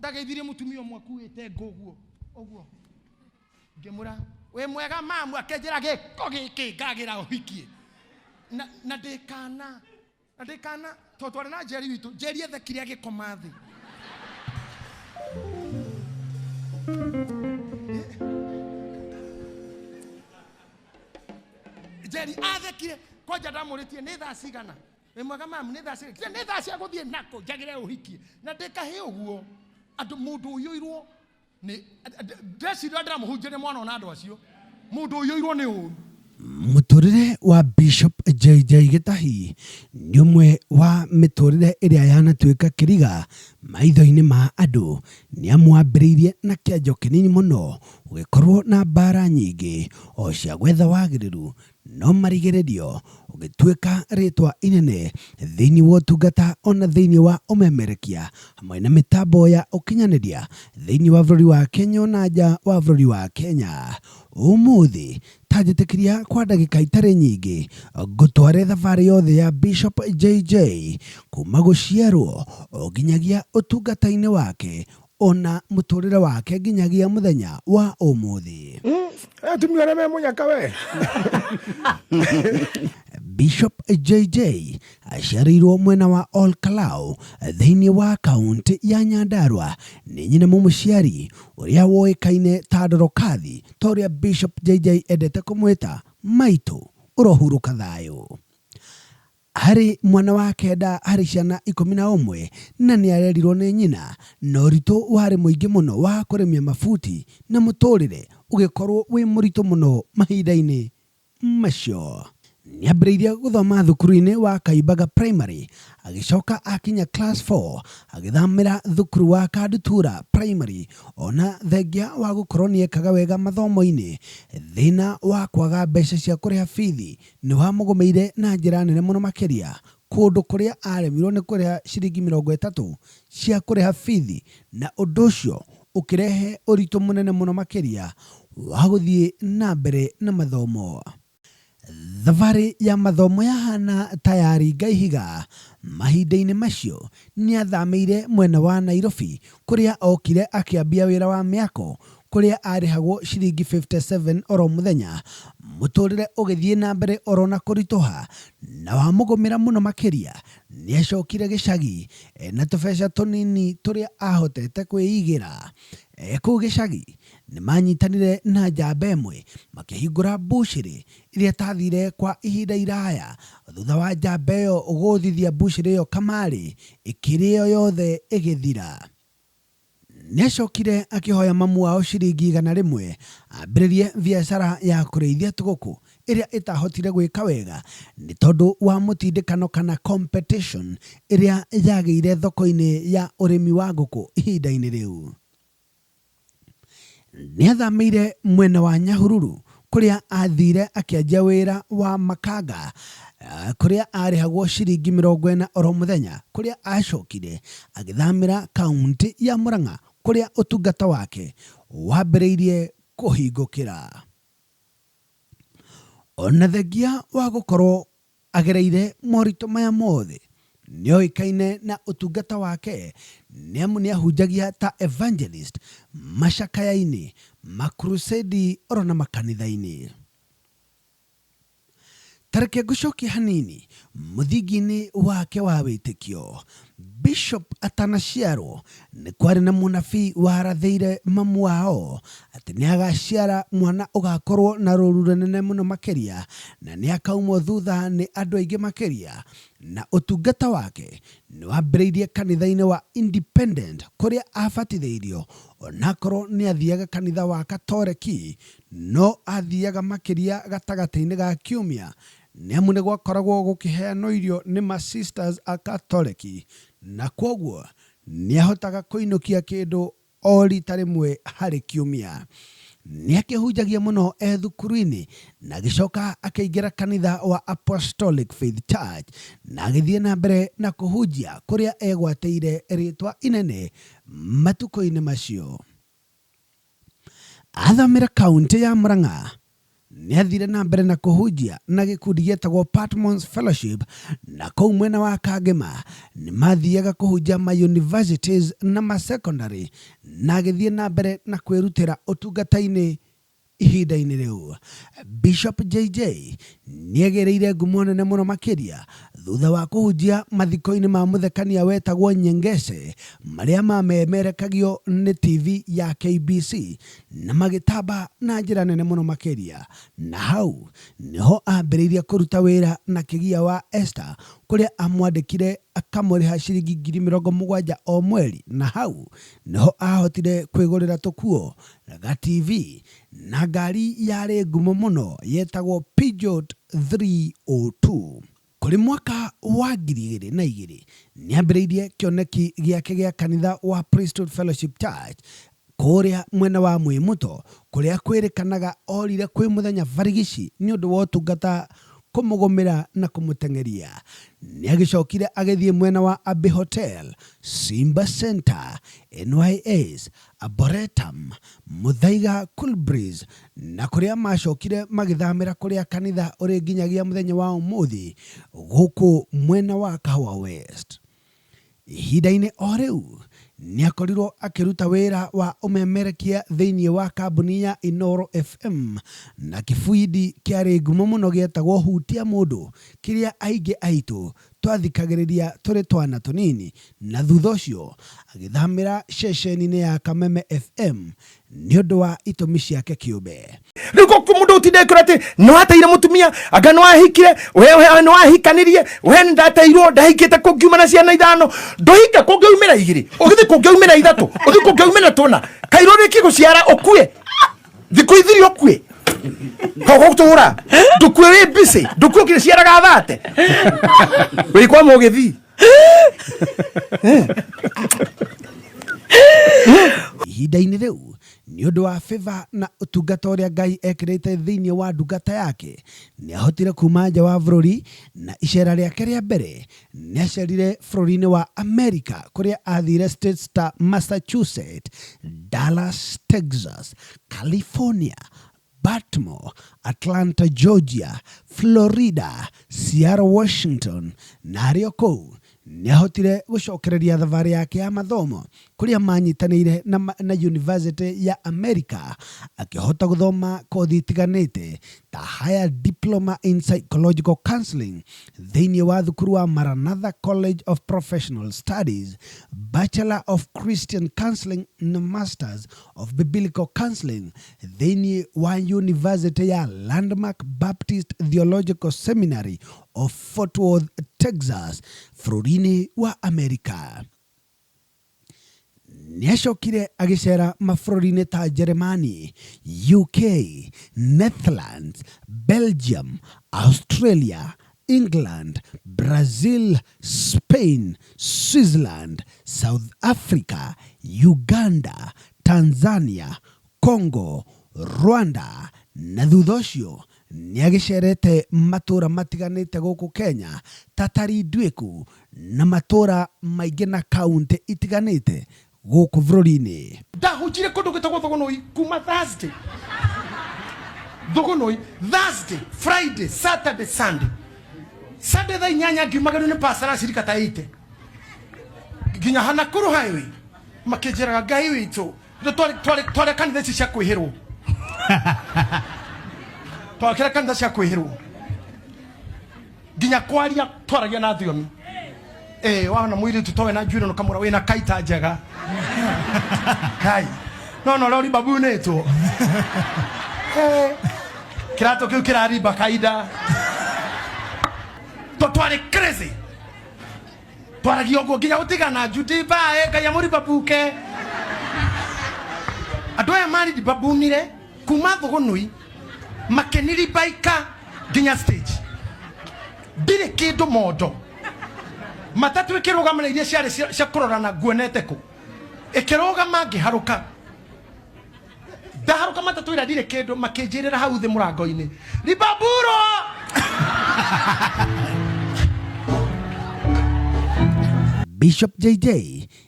Ndageithirie mũtumia ũmwe akuĩte ngũ ũguo ũguo, ngĩmwĩra wĩ mwega mamu, akĩnjĩra gĩko gĩkĩ ngagĩra ũhikie na ndĩkana na ndĩkana tondũ twarĩ na Njeri witũ. Njeri ethekire agĩkoma thĩ. Njeri athekire kwanja, ndamũrĩtie nĩ thaa cigana. Wĩ mwega mamu, nĩ thaa cigana? Nĩ thaa cia gũthiĩ nako njagĩre ũhikie na ndĩkahĩ ũguo andũ mũndũ ũiyũirwo nĩ ndeciria ndĩramũhunjĩria mwana ona andũ acio mũndũ ũiyũirwo nĩ ũru. Mũtũrĩre wa Bishop JJ Gĩtahi nĩ ũmwe wa mĩtũrĩre ĩrĩa yanatuĩka kĩriga maitho-inĩ ma andũ, nĩ amu wambĩrĩirie na kĩanjo kĩnini mũno, ũgĩkorwo na mbara nyingĩ o cia gwetha wagĩrĩru, no marigĩrĩrio ũgĩtuĩka rĩtwa inene thĩinĩ wa ũtungata ona thĩinĩ wa ũmemerekia hamwe na mĩtambo ya ũkinyanĩria thĩinĩ wa bũrũri wa Kenya ona nja wa bũrũri wa Kenya. Ũmũthĩ ta njĩtĩkĩria kwa ndagĩka itarĩ nyingĩ ngũtware thabarĩ yothe ya Bishop JJ kuma gũciarwo o nginyagia ũtungata-inĩ wake ona mũtũrĩre wake nginyagia mũthenya wa ũmũthĩ. Atumia arĩa me mũnyaka we. Bishop JJ aciarĩirwo mwena wa Ol Kalou thĩinĩ wa kaũntĩ ya Nyandarua nĩ nyina mũmũciari ũrĩa woĩkaine ta Dorokathi, ta ũrĩa Bishop JJ endete kũmwĩta maitũ, ũrohurũka thayũ. Arĩ mwana wa kenda harĩ ciana 11 na nĩ arerirwo nĩ nyina na ũritũ warĩ mũingĩ mũno wa kũrĩmia mabuti na mũtũrĩre ũgĩkorwo wĩ mũritũ mũno mahinda-inĩ macio. Nĩambĩrĩirie gũthoma thukuru-inĩ wa Kaimbaga Primary, agĩcoka akinya class 4 agĩthamĩra thukuru wa Kandutura Primary. Ona thengia wa gũkorwo nĩekaga wega mathomo-inĩ, thĩna wa kwaga mbeca cia kũrĩha bithi nĩwamũgũmĩire na njĩra nene mũno makĩria kũndũ kũrĩa aremirwo nĩ kũrĩha ciringi 30 cia kũrĩha bithi, na ũndũ ũcio ũkĩrehe ũritũ mũnene mũno makĩria wa gũthiĩ na mbere na mathomo. Thabarĩ ya mathomo yahana ta yaringa ihiga, mahinda-inĩ macio nĩathamĩire mwena wa Nairobi kũrĩa okire akĩambia wĩra wa mĩako kũrĩa arĩhagwo ciringi 57 oro mũthenya, mũtũrĩre ũgĩthiĩ na mbere oro na kũritũha na wamũgũmĩra mũno makĩria. Nĩacokire gĩcagi ena tũbeca tũnini tũrĩa ahotete kwĩigĩra. E kũu gĩcagi nĩmanyitanire na njamba ĩmwe makĩhingũra mbucĩrĩ ĩrĩa ĩtathire kwa ihinda iraya thutha wa njamba ĩyo gũthithia mbucĩrĩ ĩyo kamarĩ ĩkĩrĩo yothe ĩgĩthira. Nĩacokire akĩhoya mamu wao ciringi 100 ambĩrĩrie biacara ya kũrĩithia tũgũkũ ĩrĩa ĩtahotire gwĩka wega nĩ tondũ wa mũtindĩkano kana competition ĩrĩa yagĩire thoko-inĩ ya ũrĩmi wa ngũkũ ihinda-inĩ rĩu. Nĩathamĩire mwena wa Nyahururu kũrĩa athire akĩanjia wĩra wa makanga kũrĩa arĩhagwo ciringi 40 oro mũthenya, kũrĩa acokire agĩthamĩra kaũntĩ ya Murang'a kũrĩa ũtungata wake wambĩrĩirie kũhingũkĩra. Ona thengia wa gũkorwo agereire moritũ maya mothe, nĩoĩkaine na ũtungata wake nĩamu nĩahunjagia ta evangelist macakaya-inĩ, makrusedi oro na makanitha-inĩ. Ta reke ngũcokie hanini mũthingi-inĩ wake wa wĩtĩkio. Bishop atanaciarwo nĩ kwarĩ na mũnabii warathĩire mamu wao atĩ nĩ agaciara mwana ũgakorwo na rũru rũnene mũno makĩria na nĩ akaumwo thutha nĩ andũ aingĩ makĩria, na ũtungata wake nĩ wambĩrĩirie kanitha-inĩ wa Independent kũrĩa abatithĩirio, onakorwo nĩ athiaga kanitha wa Katoreki no athiaga makĩria gatagatĩ-inĩ ga kiumia nĩ amu nĩ gwakoragwo gũkĩheanwo irio nĩ ma sisters a Katoreki na kwoguo nĩ ahotaga kũinũkia kĩndũ o rita rĩmwe harĩ kiumia. Nĩ akĩhunjagia mũno e thukuru-inĩ na agĩcoka akĩingĩra kanitha wa Apostolic Faith Church na agĩthiĩ na mbere na kũhunjia kũrĩa egwatĩire rĩtwa inene matukũ-inĩ macio. Athamĩra kaũntĩ ya Murang'a. Nĩ athire na mbere na kũhunjia na gĩkundi gĩetagwo Patmos Fellowship, na kũu mwena wa Kangema nĩ mathiaga kũhunjia ma universities na ma secondary, na agĩthiĩ na mbere na kwĩrutĩra ũtungata-inĩ ihinda-inĩ rĩu. Bishop JJ nĩegĩrĩire ngumo nene mũno makĩria thutha wa kũhunjia mathiko-inĩ ma mũthekania wetagwo Nyengese marĩa mamemerekagio nĩ TV ya KBC na magĩtamba na njĩra nene mũno makĩria, na hau nĩho ambĩrĩirie kũruta wĩra na Kĩgia wa Esther kũrĩa amwandĩkire akamũrĩha ciringi 70,000 o mweri, na hau nĩho ahotire kwĩgũrĩra tũkuo, ga TV na ngari yarĩ ngumo mũno yetagwo Peugeot 302. Kũrĩ mwaka wa 2002 nĩambĩrĩirie kĩoneki gĩake gĩa kanitha wa Priesthood Fellowship Church kũrĩa mwena wa Mwĩmũto kũrĩa kwĩrĩkanaga orire kwĩ mũthenya barigici nĩ ũndũ wa ũtungata kũmũgũmĩra na kũmũteng'eria. Nĩagĩcokire agĩthiĩ mwena wa Abbey Hotel, Simba Center, NYS, Arboretum, Muthaiga Cool Breeze, na kũrĩa macokire magĩthamĩra kũrĩa kanitha ũrĩ nginyagia mũthenya wa ũmũthĩ gũkũ mwena wa Kahawa West. Ihinda-inĩ o rĩu, nĩ akorirwo akĩruta wĩra wa ũmemerekia thĩinĩ wa kambuni ya Inooro FM na kĩbindi kĩarĩ ngumo mũno gĩetagwo Hutia Mũndũ kĩrĩa aingĩ aitũ twathikagĩrĩria tũrĩ twana tũnini, na thutha ũcio agĩthamĩra ceceni-inĩ ya Kameme FM nĩ ũndũ wa itũmi ciake kĩũmbe. Rĩu kũ mũndũ ũtinde kwĩra atĩ nĩ wateire mũtumia, anga nĩ wahikire, we nĩ wahikanirie, we nĩ ndateirwo, ndahikĩte kũngiuma na ciana ithano. Ndũhike kũngĩumĩra igĩrĩ, ũgĩthiĩ kũngĩumĩra ithatũ, ũthiĩ kũngĩumĩra tũna. Kairũ rĩkie gũciara ũkue. Thikũ ithiri ũkue. Kogo tũra. Ndũkue wĩ busy, ndũkue ũkĩciaraga thate. Wĩ kwa mũgĩthi. Ihinda-inĩ rĩu, nĩ ũndũ wa favor na ũtungata ũrĩa Ngai ekĩrĩte thĩinĩ wa ndungata yake, nĩ ahotire kuma nja wa bũrũri na icera rĩake rĩa mbere nĩ acerire bũrũri-inĩ wa America kũrĩa athire states ta Massachusetts, Dallas, Texas, California, Baltimore, Atlanta, Georgia, Florida, Seattle, Washington, na arĩ o kũu nĩ ahotire gũcokereria thabarĩ yake ya mathomo kũrĩa manyitanĩire na, na University ya America akĩhota gũthoma kothi itiganĩte ta Higher Diploma in Psychological Counseling thĩinĩ wa thukuru wa Maranatha College of Professional Studies, Bachelor of Christian Counseling na Masters of Biblical Counseling thĩinĩ wa University ya Landmark Baptist Theological Seminary of Fort Worth, Texas, bũrũri-inĩ wa Amerika. Nĩacokire agĩcera mabũrũri-inĩ ta Jeremani, UK, Netherlands, Belgium, Australia, England, Brazil, Spain, Switzerland, South Africa, Uganda, Tanzania, Congo, Rwanda na thutha ũcio nĩagĩcerete matũra matiganĩte gũkũ Kenya ta Tarinduiku na matũra maingĩ na kaunti itiganĩte gũkũ bũrũri-inĩ. Ndahunjire kũndũ gwĩtagwo Thogonoi kuma Thursday. Thogonoi, Thursday, Friday, Saturday, Sunday. Sunday thaa inyanya ngiumagario nĩ pastor acirika ta 80. Nginya Nakuru highway makĩnjĩraga Ngai witũ twarĩ kanitha ici cia kwĩhĩrwo. Twakĩra kanitha cia kwĩhĩrwo. Nginya kwaria twaragia na thiomi. Wana mũirĩtu towe na njuĩrĩ nũkamũra wĩna kaita njega. Kai. No no rori babunĩtwo. Kĩratũ kĩu kĩrarimba kaida. Twarĩ crazy. Twaragia ũguo nginya gũtigana Judy bae Ngai amũribabuke. Andũ aya maribabunire kuma Thũgũnui makĩniribaika nginya stage. Ndirĩ kĩndũ mondo. Matatũ ĩkĩrũgama na iria ciarĩ cia kũrorana nguonete kũ. Ĩkĩrũgama ngĩharũka. Ndaharũka matatũ ĩrĩa ndirĩ kĩndũ makĩnjĩrĩra hau thĩ mũrango-inĩ. Ribaburo! Bishop JJ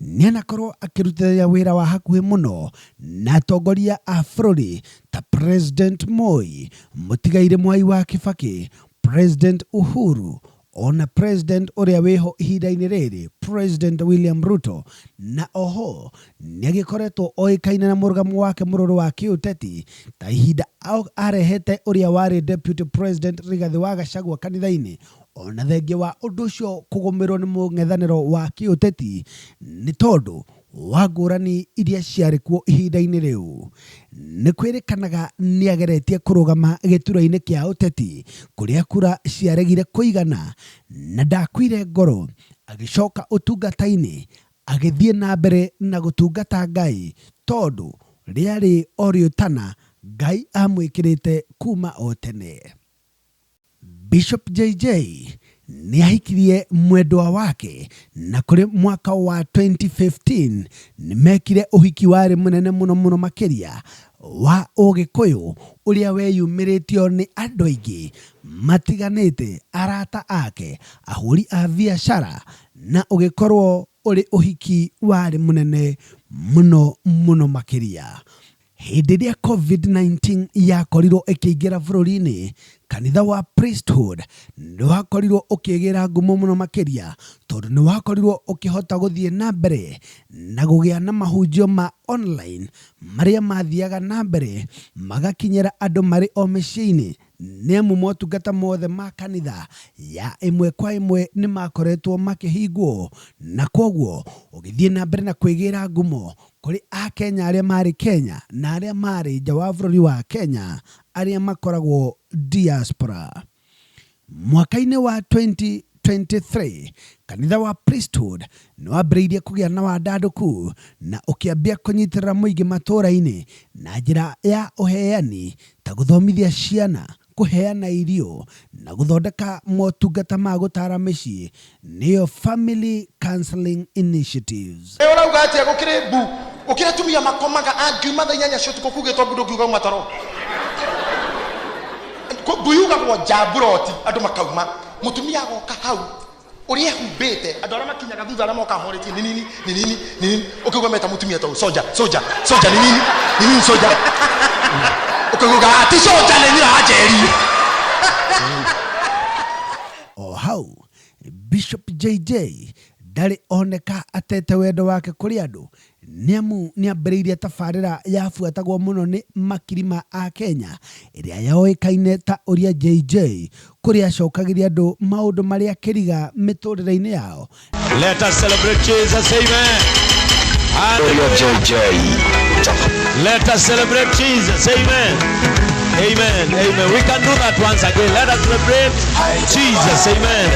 Nĩanakorwo akĩrutithania wĩra wa hakuhĩ mũno na atongoria a bũrũri ta President Moi, mũtigairĩ Mwai wa Kibaki, President Uhuru ona President ũrĩa wĩho ihinda-inĩ rĩrĩ, President William Ruto. Na oho nĩagĩkoretwo oĩkaine na mũrũgamo wake mũrũrũ wa kĩũteti, ta ihinda arehete ũrĩa warĩ Deputy President Rigathĩ wa Gachagua kanitha-inĩ, ona thengia wa ũndũ ũcio kũgũmĩrwo nĩ mũng'ethanĩro wa kĩũteti nĩ tondũ wa ngũrani iria ciarĩ kuo ihinda-inĩ rĩu. Nĩ kwĩrĩkanaga nĩageretie kũrũgama gĩturwa-inĩ kĩa ũteti kũrĩa kura ciaregire kũigana, na ndakuire ngoro, agĩcoka ũtungata-inĩ, agĩthiĩ na mbere na gũtungata Ngai tondũ rĩarĩ o rĩũtana Ngai amwĩkĩrĩte kuma o tene. Bishop JJ nĩ ahikirie mwendwa wake na kũrĩ mwaka wa 2015 nĩ mekire ũhiki warĩ mũnene mũno mũno makĩria wa ũgĩkũyũ ũrĩa weyumĩrĩtio nĩ andũ aingĩ matiganĩte, arata ake, ahũri a biacara, na ũgĩkorwo ũrĩ ũhiki warĩ mũnene mũno mũno makĩria. Hĩndĩ ĩrĩa COVID-19 yakorirwo ĩkĩingĩra bũrũri-inĩ, kanitha wa Priesthood nĩ wakorirwo ũkĩgĩra ngumo mũno makĩria tondũ nĩ wakorirwo ũkĩhota gũthiĩ na mbere na gũgĩa na mahunjio ma online marĩa mathiaga na mbere magakinyĩra andũ marĩ o mĩciĩ-inĩ, nĩ amu motungata mothe ma kanitha ya ĩmwe kwa ĩmwe nĩ makoretwo makĩhingwo, na kwoguo ũgĩthiĩ na mbere na kwĩgĩra ngumo kũrĩ Akenya arĩa marĩ Kenya na arĩa marĩ nja wa bũrũri wa Kenya arĩa makoragwo diaspora. Mwaka-inĩ wa 2023 kanitha wa Priesthood nĩ wambĩrĩirie kũgĩa na wandandũku na ũkĩambia kũnyitĩrĩra mũingĩ matũũra-inĩ na njĩra ya ũheani ta gũthomithia ciana, kũheana irio na gũthondeka motungata ma gũtara mĩciĩ nĩyo Family Counseling Initiatives. Ĩ ũrauga atĩa gũkĩrĩ mbu gũkĩrĩ atumia makomaga angiuma thaa 8 cia ũtukũ kugĩtwo mbu ndũngiuga uma toro. Mbu yugagwo nja mburoti andũ makauma, mũtumia agoka hau ũrĩa ehumbĩte, andũ arĩa makinyaga thutha arĩa mokaga morĩtie ni nini ni nini ni nini, ũkĩigua meta mũtumia ta ũyũ soja soja soja ni nini ni nini soja, ũkĩigua ti soja nĩ nyina wa Njeri. O hau Bishop JJ ndarĩ oneka atete wendo wake kũrĩ andũ, nĩ amu nĩ ambĩrĩirie tabarĩra yabuatagwo mũno nĩ makiri ma Akenya ĩrĩa yoĩkaine ta Ũria JJ, kũrĩa acokagĩria andũ maũndũ marĩa kĩriga mĩtũrĩre-inĩ yao. Let us celebrate Jesus, amen. Ũria JJ. Let us celebrate Jesus, amen. Amen, amen. We can do that once again. Let us celebrate Jesus, amen.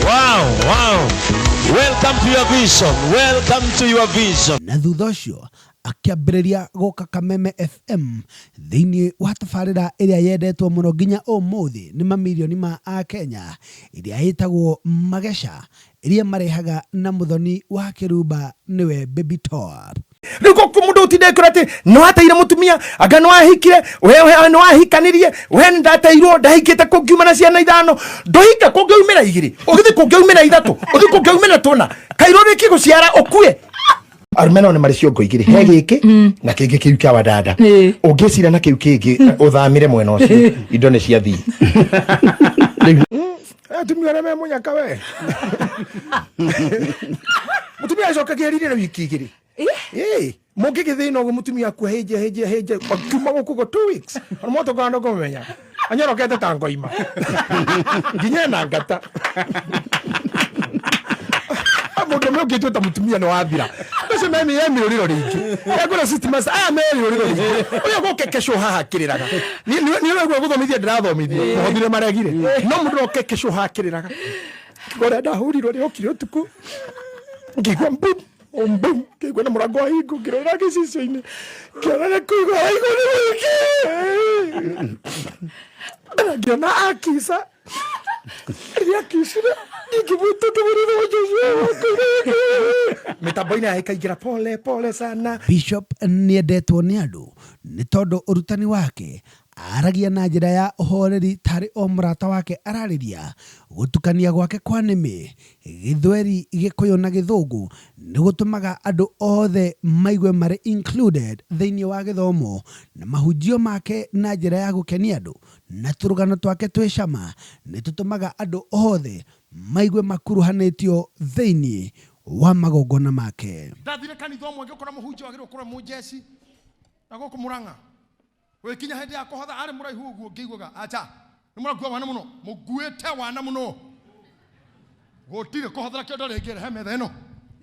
Wow, wow. Welcome to your vision. Welcome to your vision. Na thutha ũcio akĩambĩrĩria gũka Kameme FM thĩinĩ wa tabarĩra ĩrĩa yendetwo mũno nginya ũmũthĩ nĩ mamirioni ma Akenya ĩrĩa ĩtagwo Mageca, ĩrĩa marehaga na mũthoni wa kĩrumba nĩwe Baby Top. Rĩu kũ mũndũ ũtinde kwĩra atĩ nĩ wateire mũtumia, anga nĩ wahikire, we nĩ wahikanirie, we nĩ ndateirwo, ndahikĩte kũngiuma na ciana 5, ndũhike kũngĩumĩra 2, ũgĩthiĩ kũngĩumĩra 3, ũthiĩ kũngĩumĩra 4, kairũ rĩki gũciara ũkue. Arũme nao nĩ marĩ ciongo 2, he gĩkĩ na kĩngĩ kĩu kĩa wadada. Ũngĩcira na kĩu kĩngĩ ũthamire mwena ũcio, indo nĩ ciathiĩ. Atumia arĩa me mũnyaka we. Mũtumia acokagia rire wiki 2. Ĩ, mũngĩgĩthĩna ũguo mũtumia akua hĩnje hĩnje hĩnje akiuma gũkũ go 2 weeks. Ona motoka ndo kũmenya. Anyorokete ta ngoima. Nginya ena ngata. Mũndũ ũmwe ũngĩtua ta mũtumia nĩ wathira. Ũcio me mĩrũrĩro rĩngĩ. Egũra city master, aya me mĩrũrĩro rĩngĩ. Ũyũ gũke kecũ haha akĩrĩraga. Niĩ ũraigua gũthomithia ndĩrathomithia. Mũhothire maregire. No mũndũ oke kecũ haha akĩrĩraga. Ũrĩa ndahũrirwo nĩ okire ũtukũ. Ngĩigua mbum, mbum, ngĩigua na mũrango wahingwo, ngĩrora gĩcicio-inĩ. Ngĩona nĩ kũigua waigua nĩ mũingĩ. Na ngĩona akica. Rĩrĩa akicire, ngĩbuta kĩbũrũri mĩtambo-inĩ ya ĩkaingĩra pole pole sana. Bishop nĩendetwo nĩ andũ nĩ tondũ ũrutani wake Aragia na njĩra ya ũhoreri tarĩ o mũrata wake ararĩria. Gũtukania gwake kwa nĩmĩ, Gĩthweri, Gĩkũyũ na Gĩthũngũ nĩ gũtũmaga andũ othe maigue marĩ included thĩinĩ wa gĩthomo na mahunjio make na njĩra ya gũkenia andũ na tũrũgano twake twĩ cama nĩ tũtũmaga andũ othe maigue makuruhanĩtio thĩinĩ wa magongona make. Ndathire kanitha ũmwe ngĩkora mũhunjia wagĩrĩirwo gũkorwo e mũnjeci na gũkũ Mũrang'a. Gũgĩkinya hĩndĩ ya kũhotha arĩ mũraihu ũguo ngĩiguaga acha nĩ mũrakua wana mũno mũkuĩte wana mũno gũtirĩ kũhothera kĩondo rĩngĩ rehe metha ĩno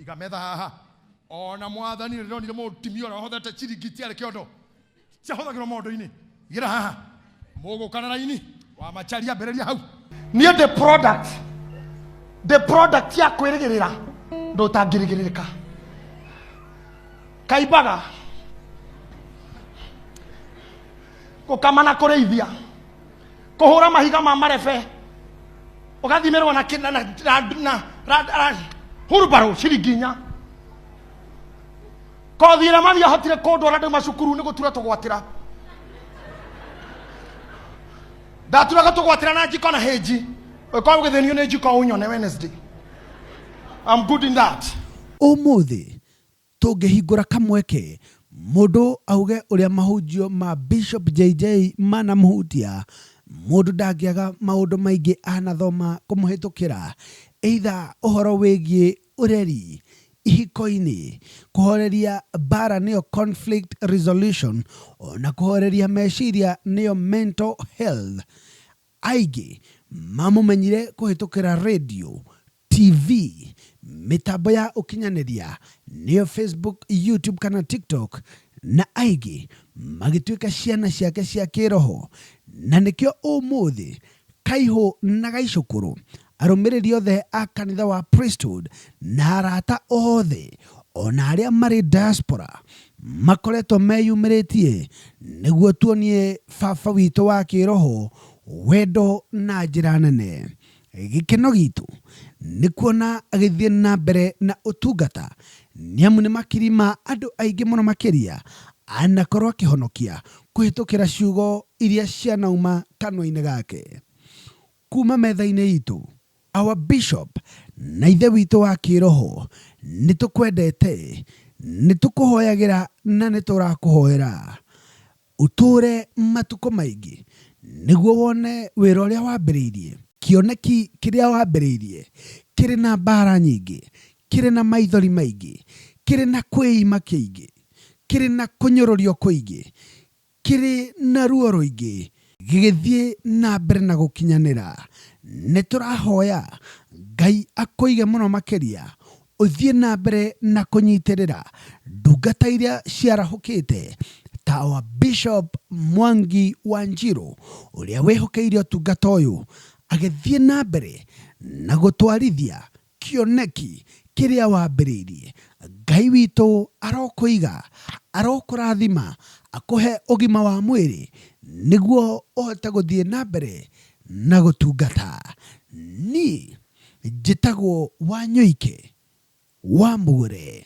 iga metha haha ona mwathani rĩronire mũtumia ũrĩa ũhothete ciringi itiarĩ kĩondo ciahothagĩrwo mondo-inĩ igĩra haha mũgũka na raini wa macharia ambĩrĩria hau niĩ ndĩ product ndĩ product ya kwĩrĩgĩrĩra ndũtangĩrĩgĩrĩrĩka kaimbaga gũkama na kũrĩithia kũhũra mahiga ma marebe ũgathimĩrwo na kĩ- na- na- na- na- ra- ra- hurubaro ciringi inya kothi ĩrĩa mami ahotire kũndwara ndauma cukuru nĩ gũtura tũgwatĩra ndaturaga tũgwatĩra na njiko na hĩnji ũkorwo ũgĩthĩnio nĩ njiko ũnyone Wednesday I'm good in that. Ũmũthĩ Tũngĩhingũra kamweke mũndũ auge ũrĩa mahunjio ma Bishop JJ manamũhutia, mũndũ ndangĩaga maũndũ maingĩ anathoma kũmũhĩtũkĩra, either ũhoro wĩgiĩ ũreri, ihiko-inĩ, kũhoreria mbara nĩyo conflict resolution, ona kũhoreria meciria nĩyo mental health. Aingĩ mamũmenyire kũhĩtũkĩra radio, TV, mĩtambo ya ũkinyanĩria nĩyo Facebook, YouTube kana TikTok, na aingĩ magĩtuĩka ciana ciake cia kĩroho. Na nĩkĩo ũmũthĩ Kaihũ na Gaicũkũrũ, arũmĩrĩri othe a kanitha wa Priesthood na arata othe ona arĩa marĩ diaspora makoretwo meyumĩrĩtie nĩguo tuonie baba witũ wa kĩroho wendo na njĩra nene. Gĩkeno gitũ nĩ kuona agĩthiĩ na mbere na ũtungata nĩamu nĩ makiri ma andũ aingĩ mũno makĩria anakorwo akĩhonokia kũhĩtũkĩra ciugo iria cianauma kanua-inĩ gake. Kuma metha-inĩ itũ, our Bishop na ithe witũ wa kĩroho, nĩ tũkwendete, nĩ tũkũhoyagĩra na nĩ tũrakũhoera. Ũtũũre matukũ maingĩ nĩguo wone wĩra ũrĩa wambĩrĩirie, kĩoneki kĩrĩa wambĩrĩirie kĩrĩ na mbaara nyingĩ, kĩrĩ na maithori maingĩ, kĩrĩ na kwĩima kĩingĩ, kĩrĩ na kũnyũrũrio kũingĩ, kĩrĩ na ruo rũingĩ, gĩgĩthiĩ na mbere na gũkinyanĩra. Nĩ tũrahoya Ngai akũige mũno makĩria, ũthiĩ na mbere na kũnyitĩrĩra ndungata iria ciarahũkĩte ta our Bishop Mwangi Wanjiru ũrĩa wĩhokeire ũtungata ũyũ agĩthiĩ na mbere na gũtwarithia Kĩoneki kĩrĩa wambĩrĩirie. Ngai witũ arokũiga, arokũrathima, akũhe ũgima wa mwĩrĩ nĩguo ũhote gũthiĩ na mbere na gũtungata. Niĩ njĩtagwo Wanyũike wa Mũgũre.